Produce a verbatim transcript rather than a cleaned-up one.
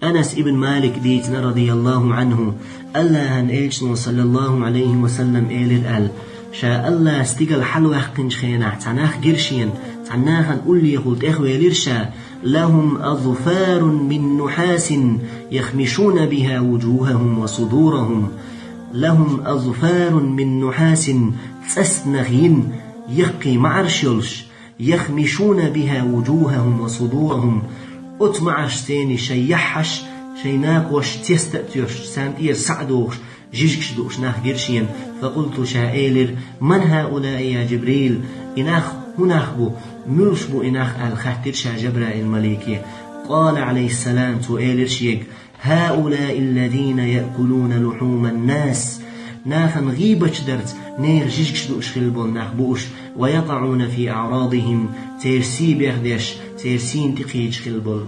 Анас ибн Малик дийцина, радияллаху анху, Аллахьан элчано, саллаллаху алейхи ва саллам, элира аьлла: «Ша Аллахьа стигала хьалаваьккхинчу хенахь цхьа нах гира шена, цхьана нахана уллехула тӀехвелира ша: лахум азфарун мин нухасин яхмишуна биха вуджухахум ва судурахум. Лахум азфарун мин нухасин, цӀастанах йина, яккхий маӀарш йолуш, яхмишуна биха вуджухахум ва судурахум. Оцу маӀаршца шайн яххьаш, шайн накхош цеста а тоьшуш, царна тӀера схьа а дохуш, жижигаш дууш нах гира шена». Факъулту, ша элира: «Ман хаулаи, я Жибрил? И нах хӀун нах бу? Муьлш бу и нах?» — аьлла хаьттира ша Жабраил-малике. Къала, алейхиссалам, цо элира шега: «Хаулаи аллазина яъкулуна лухуман нас». Нахана гӀийбаташ дарца нехан жижигаш дууш хилла болу нах бу уьш, «ва якъауна фи аърадихим», церан сий бехдеш, церан сийна тӀекхийдаш хилла болу.